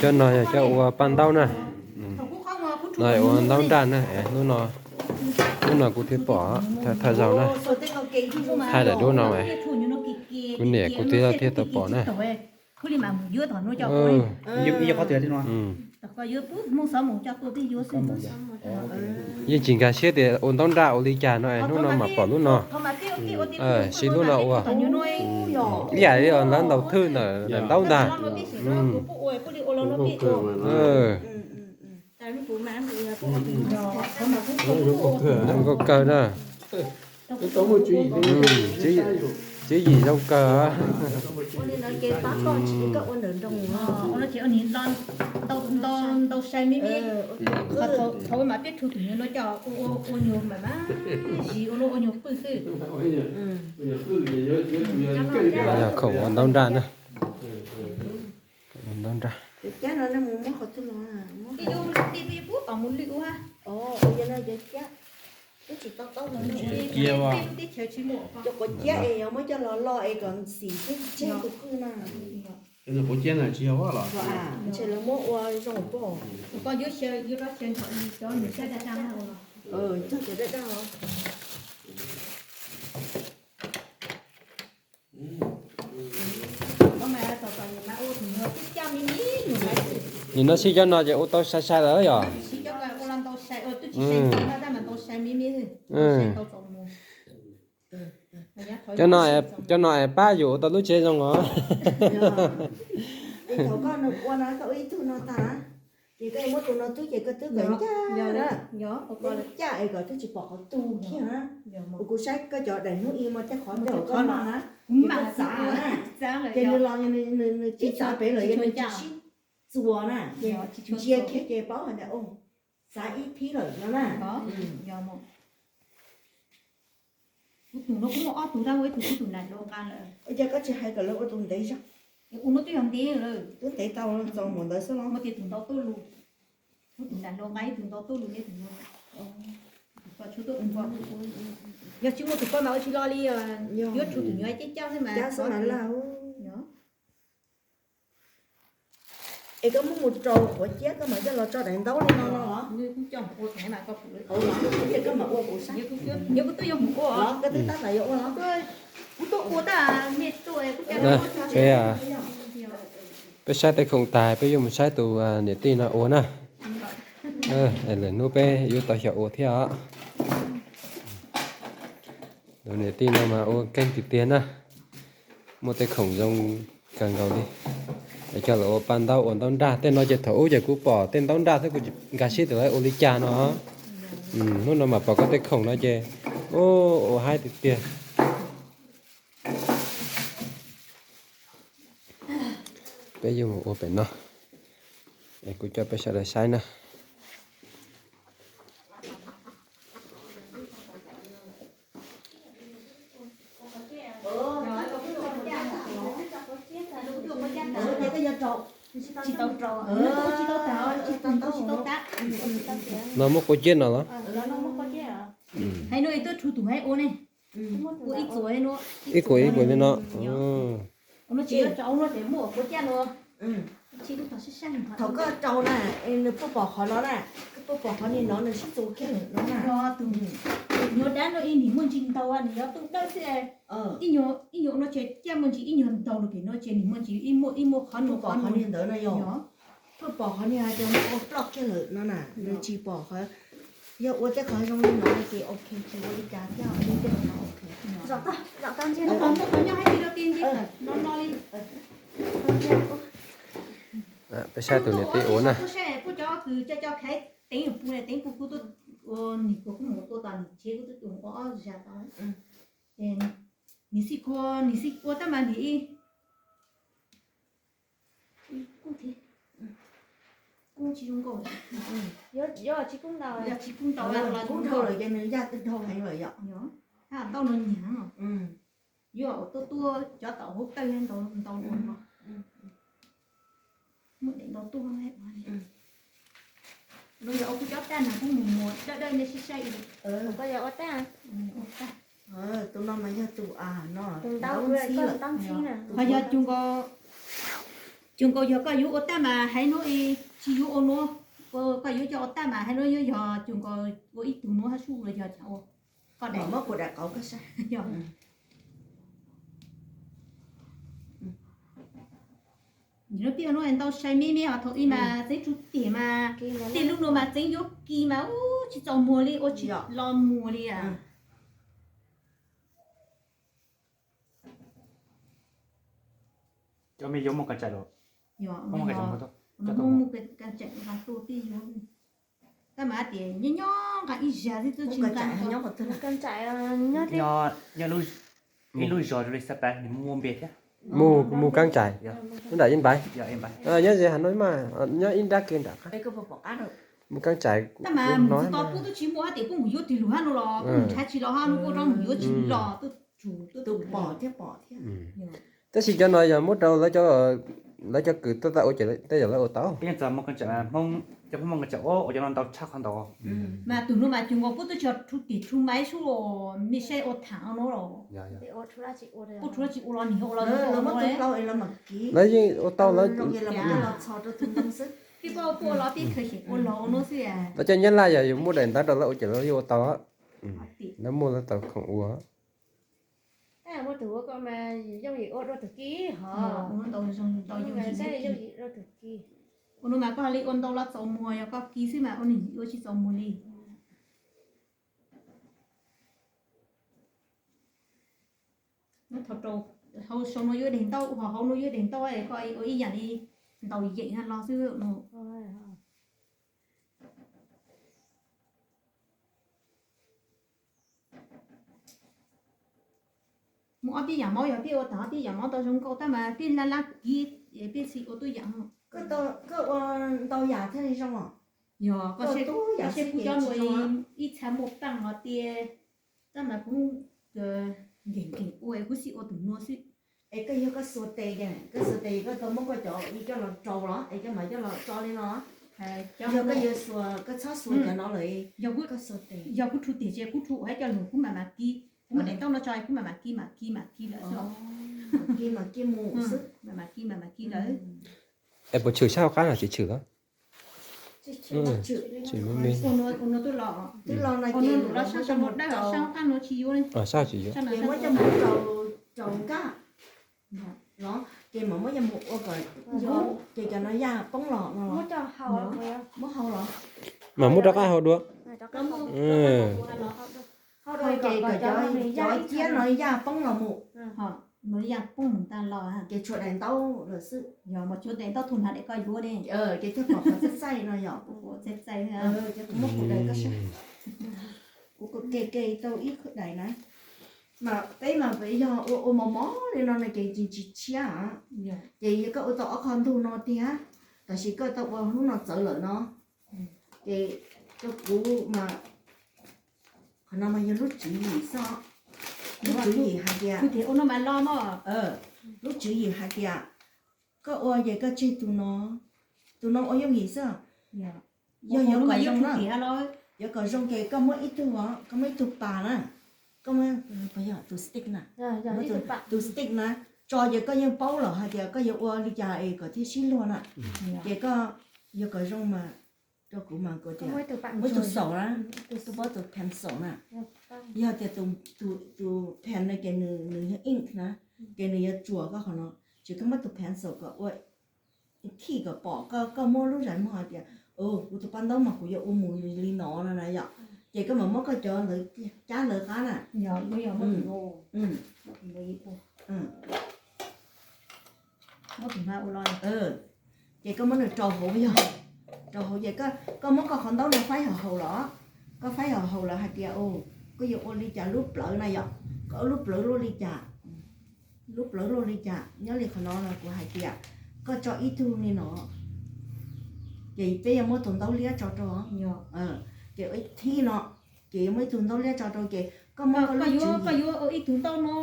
Cov no yog cov ua paj ntaub na. No ua ntaub nraj na, hnub no, hnub no kuv thiaj pom thawj zaug na. Thaij daim duab no, kuv niam kuv txiv lawv thiaj tau pom na. Yeej tsis nkag siab tias ua ntaub nraj ua li cas no, hnub no mam pom lub no. Siv lub no ua ib yam li lawv ntaus thwj ntawm daim ntaub ntag. Zoo nkauj kawg na. Tswv yim zoo kawg. Thaum mas peb rhu tus nyuam no coj ua nyuag mam mas zis ua lub ua nyuag pwj xwb. Yog khoom ua ntaub nraj na. Ntaub nraj. Cov quav ciab es yog muab coj los loj es kom xim thiab tseg tus qwj na. Quav ciab na tsis yog los ntshe lawv muab ua zoo pob. Cog cov daj daj os. Nim no sib cov no ces ua tau sai sai lawm yom. Cov no es pab yus ua tau lub tsev zoo os. Thaum koj ua no koj ua ib tug no tas, ces koj muab tus no tub ces koj twb kom ncaj, ncaj es kom twb tsis pom qhov tu thiab na. Kuv saib koj cov daim hnub ib mas tej qhov ntawd koj no na, ces koj txav na, ces nws los nws tsis txav pem lawm, nws tsis sib txuas na, ntsia kiag ces paub hais tias txav ib phib lawm no na. Kuv tus no kuv muaj ob tug tab ua ib tug kuv tus nas hluas nqa lawm. Ua cas koj tsis hais kom lawv ua tus ntev zog? Ua no twb yog ntev lawm. Twb ntev tau txaus mus ntawd xwb los? Muaj tias tus ntau tuj lus. Kuv tus nas hluas nqa ib tug ntau tuj lus ne tus no. Tus ko tshuav tuaj tus ko. Yog tsis muaj tus ko mas ua tsis lo li, yuav tshuav tus nyuam cab cab xwb mas. Cab xwb mas laj. Es koj muab mus rau quav ciab koj mam coj los tso daim ntaub li no no los? Ces koj mam ua kuv saib. Yog kuv twb yuav mus ua los koj twb tab tom yuav ua los? Kuv tuaj ua tab me tuaj. Peb saib tej khoom tas peb yuav mus saib tus niam tij no ua na. Lwm hnub peb yuav tau xyaum ua thiab os. Tus niam tij no mas ua keej tiag tiag na. Muaj tej khoom zoo kawg nkaus li. Es coj los ua paj ntaub ua ntaub nraj. Tej no ces thaum ub ces kuv pom tej ntaub nraj thiab kuv nkag siab tias lawv ua li cas no. Hnub no mas pom koj tej khoom no ces ua haib tiag tiag. Peb yuav mus ua pem no, es kuv coj peb sawv daws saib na. No muab quav ciab no los? Ib kuas ib kuas li no. Thaum koj rau na, nws puaj pom qhov no na, puaj pom qhov ni no nws sib txuas kiag lawm no na. Nyuag dab no ib nim muaj ntsis ntau, nws yuav tuj dawb xwb. Ib nyuag no ces caj muaj ntsis, ib nyuag ntau lawm pem no ces nim muaj ntsis ib muaj ib muaj qhov no qhov ni ntawd no yog. Puaj pom qhov ni ces muaj ua ploj kiag lawm no na, nws tsis pom qhov. Yog ua tej qhov zoo li no ces ok, tsis ua li cas thiab, ua tej qhov no ok. Peb saib tus niam tij ua na. Nim xij kua, nim xij kua tab mas nim ib kub tsis zoo nkauj. Yog tsis kub ntau, yog tsis kub ntau los kub dhau lawm ces nws yaj dhau heev lawm yom. Thab tau no nyiam. Yuav ua tuaj tuaj cov tom hauv tawj ntau ntau no. Muaj daim ntau tuaj. No yog ua kuv cov tag no kuv mus muag dawb dawb nej sib saib. Koj yog ua tag. Tus no mas yog tus no, tus ntau ntxhib lawm. Ho yog tus nkaus. Cuag nkaus yog koj yuav ua tag mas hais nuav, tsis yuav ua nuav, koj yuav coj ua tag mas hais nuav, yuav yog cuag nkaus ua ib tug nuav hab sub los yog cas ua. Koj daim muab kuv daim qauv koj saib. Peb ua nuav ntau sai me me os, thaum ub mas txeeb tsuj tiag mas tej lub nuav mas txeeb yuav kis mas ua tsis txaus muag li, ua tsis los muag li. Cov me yuav muaj kab tsaim los? Muaj kab tsaim, tab mas tias nyob nyob nqa ib zag xwb twb tsis nqa. Yog ib lub zos zoo li Xab Pas nws muaj npe thiab. Mus, mus kab tsaim, lub nram Ib Npaiv. Nyob ze Hav Nuj mas, nyob ib nrab kiag nram qab. Mus kab tsaim. Tab mas mus tsis tau, kuj twb tsis muaj hab tias kuj mus yuav twg lug hab no los kuj mus nrhav tsis los hab no, kuj rov mus yuav tsis los, twb tsum twb pom thiab pom thiab. Tab sis cov no yog muab rau lawv cov kws tuaj tau ua ces tej zaum lawv ua tau. Peb yeej txog muaj kab tsaim, cov Hmoob muaj kab tsaim ua cov no ntau tshaj qhov ntau. Mas tus no mas cuag nkaus kuj twb tsis rhu tim rhu maiv sub, mej saib ua thaam no los. Kuj rhu dab tsi ua los, lawv yeej ua tau lawv. Peb kuj ua los peb khaws xyem ua los no xwb. Lawv cov Nyab Laj yog yus muaj daim ntawv rau lawv ua ces lawv yeej ua tau. Lawv muaj lawv tau khoom ua. Tab muaj tus ua ko mas yooj yim ua dua tus kib hov. Ua no mas koj li ua ntau los txaus muag, yog koj kis xwb mas ua nws ua tsis txaus muag li. Hauv sau no yuav daim ntaub, hauv no yuav daim ntaub, koj ua ib yam li ntaus yeem los xwb no. Muaj ob peb yam mob, yog peb ua tau ob peb yam mob tau zoo nkauj tab mas peb laj laj kis, peb tsis ua tuab yam. Koj ua ntau yam thiaj li zoo os. Yog koj seb kuv cov nua ib txha muaj paaj hov tias, tab mas kuv nkeeg nkeeg ua kuv xij ua tus nua xwb. Es koj yog koj xuas tes, koj xuas tes koj tau muab koj cov ib coj los rau los es koj mam coj los tso li no. Yog koj yuav xuas koj txhob xuas cov no lawm. Yog kuv rhu tiag ces kuv rhu ua ib co lug kuv mam mam kis, kuv muab daim ntaub no tso kuv mam mam kis mam kis mam kis lawm xwb. Kis mam kis mus xwb, mam mam kis mam mam kis lawm. Es puas tshwm sab hauv qab los tsis tshwm los? Ua no twb los, ua no los sab sab hauv dawb, sab hauv qab no tsis yuav li. Ces muab coj mus rau nkaj los, ces mam muab coj mus ua kom ntub, ces cov no yaj poob los no los. Muab hau los? Mam muab rov qab hau dua. Ces kom cov ciab no yaj poob los mus. Ces tshuav daim ntaub lawm xwb. Yog mas tshuav daim ntaub thum hnav daim koj yuav ne. Ces thiaj pom qhov txaij txaij no yom. Ces kuv muab kuv daim koj saib. Kuv ke ke tau ib daim na. Mas peb mas peb yog ua ua mos mos li no na ces tsis tshiab. Ces yog koj ua tau ob qho ntug no tiag, tab sis koj tau ua hnub no txawv lawm no. Ces rau kuv mas qhov no mas yog lub tswv yim xwb. Lub tswv yim hais tias, lub tswv yim hais tias koj ua ces koj tseg tus no, tus no ua yooj yim xwb. Yog yuav kom zoo na, yuav kom zoo ces koj muab ib tug, koj muab ib tug pas na, koj muab, yog tus stick na, tus stick na, tso ces koj yeej paub lawm hais tias koj yuav ua li cas es kom thiaj sib luag na. Ces koj yuav kom zoo mas rau kuv mas kuv tias muab tus xaum na, koj paub tus pencil na, yog tias tus pen no ces nws yog ink na, ces nws yuav tsuas koj qhov no, ces koj muab tus pencil kom ua khij kom pom, koj muab lub zais muag hais tias kuv tus paj ntaub mas kuv yuav ua mus li no no na yom. Ces koj mam muab koj cov ntawd cab lawv qab na. Ces koj muab nws rau hauv, yog rau hauv ces koj muab koj qhov ntaub no faib hauv hauv los, koj faib hauv hauv lawm hais tias koj yuav ua li cas lub plawv na yom, koj lub plawv luaj li cas, lub plawv luaj li cas. Nyob li qhov no los kuv hais tias koj tso ib tug li no, ces peb yuav muab tus ntaub liab tso rau, ces ib thib no, ces yuav muab ib tug ntaub liab tso rau ces koj muab, koj yuav ib tug ntaub no,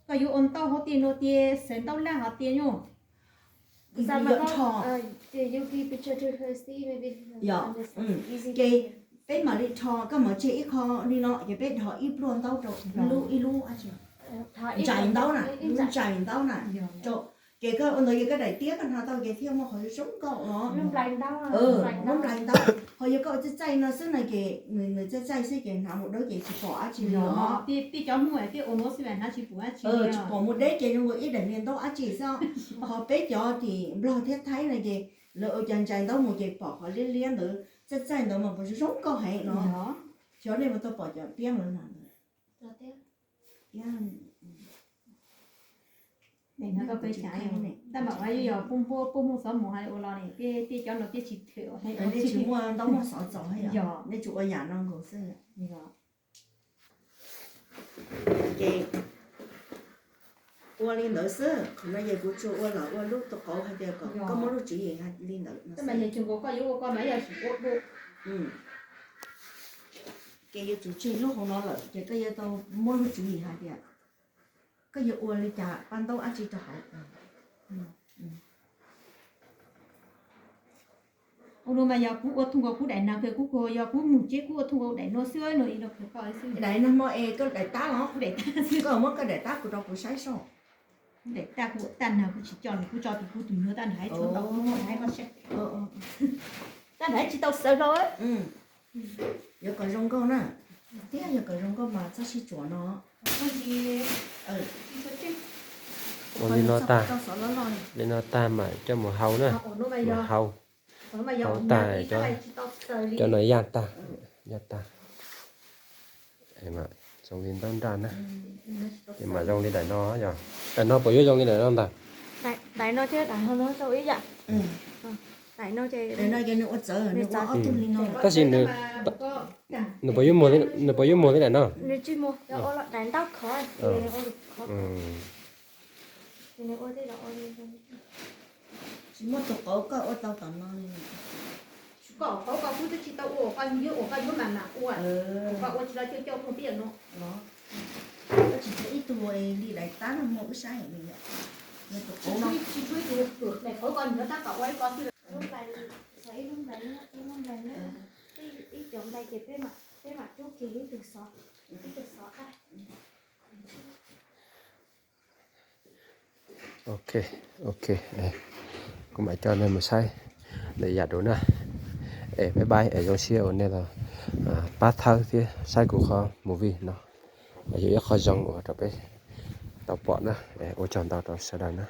koj yuav ua ntaub hauv tiag no tias xaws ntaub laj hov tiag nyuj. Ces peb mam li rho, koj mam tseg ib qho li no ces peb rho ib pluag ntaub rau, ib lub, ib lub ntsais ntaub na, ntsais ntaub na, rau Ces koj ua ntawd ces koj daim tiab koj hnav tau ces thiaj muaj qhov zoo nkauj no. Muab nplais ntau, ho yog koj ua txaij txaij no xwb no ces nws txaij txaij xwb ces hnav mus dawb ces tsis pom dab tsi li os. Tsis pom mus deb ces zoo nkaus ib daim niag ntaub dab tsi xwb. Ho peb cov tim Nplog thiab Thaib no ces lawv ua cov ntsais ntaub mus ces pom qhov liab liab ntawd txaij txaij ntawd mas puas zoo nkauj heev no. Xyov nej puas tau pom cov tiab no na. Tab mas ua yog puj npuab puj mooj xov mus hais ua los ne, peb cov no peb tsis, nej tsis muaj ntaub muaj xov txaus, nej tsuas ua yam no nkaus xwb. Ces ua li ntawd xwb, qhov no yog kuv tsuas ua los ua lub tus qauv hais tias kom koj muab lub tswv yim li ntawd. Ces yuav tsum tseg lub hauv no lawm ces koj yuav tau muab lub tswv yim hais tias koj yuav ua li cas pab ntaub dab tsi rau hauv. Ua no mas yog kuv ua thooj nkaus kuv daim nag kawg, kuv yog kuv mus tsev kuv ua thooj nkaus daim no xwb no, ib no kawg koj xwb. Daim nag hmo es koj daim tab los? Kuv daim tab xwb. Koj muab koj daim tab kuv rau kuv saib soj. Kuv daim tab kuv ua tab nag kuv tsis coj nws, kuv tso tim kuv tus nyuag tab nrad tshuav ntau kuv muab nrad koj saib. Tab nrad tsis tau xaws hlo. Yuav kom zoo nkauj na. Thiab yog kom zoo nkauj mas txhob sib tsuas no. Ua li no tag, li no tag mam coj mus hau na. Hau, hau tag, cov no yaj tag, yaj tag. Zoo li ntaub nraj na. Ces mam zoo li daim no yog. Daim no puas yuav zoo li daim no ntag? Daim no thiab daim no zoo ib yam. Daim no ces tab sis nws puas yuav muag li daim no? Nws tsis muag, daim ntaub khov. Tsis muaj tus qauv koj ua tau tom no li. Koj qauv koj kuj twb tsis tau ua, koj yuav ua koj yuav mam mam ua. Koj ua tsis tau coj coj ua peb no. Koj tsis tau ib tug li daim tab no muaj wb saib li yom. Tsis tau ib tug daim qauv koj nyob tab tom ua ib ko xwb. Lub nplais, ib lub nplais, ib lub nplais, ib cov nplais ces peb mam rub kiag ib tug xov, ib tug xov qab. Ok, ok, kuv mam coj nej mus saib lwm yam dua na. Es bye bye, es zoo siab uas nej los pab thawb thiab saib kuv qhov movie no. Yog ib qho zoo uas rau peb tau pom na. Ua tsaug ntau rau sawv daws na.